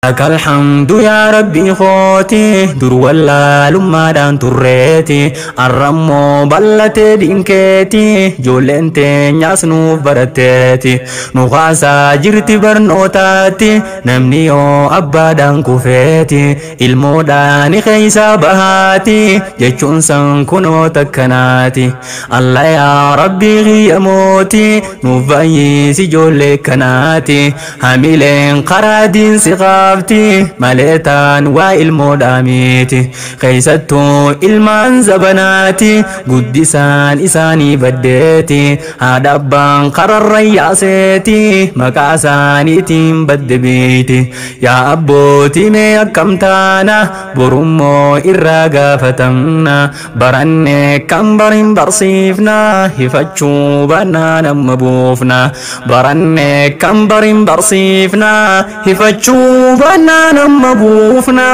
Laka alhamdu yaa rabbii kooti, dur wallaalummaadhaan turreeti, arrammoo bal'atee diinkeeti, ijoolleen teenyaas nuuf baratteeti, nu kaasaa jirti barnootaatti. Namni yoo abbaadhaan kufeeti ilmoodhaan keeysaa bahaati jechuun san kunoo takkanaati. Allah yaa rabbii kiyya mooti, nuuf baay'isi ijoollee kanaati. Hamileen karaa diinsi qaabti malee taan waa ilmoodhaa miti, keessattuu ilmaan zabanaati guddisaan isaanii baddeeti. Haadha abbaan kararra yaaseeti maqaa isaaniitiin badde beeyti. Yaa abbootii, mee akkam taana? Borummoo irraa gaafatamna. Barannee kan barin barsiifna, hifachuu baannaan amma buufna. Barannee kan barin barsiifna, hifachuu baannaan amma buufna.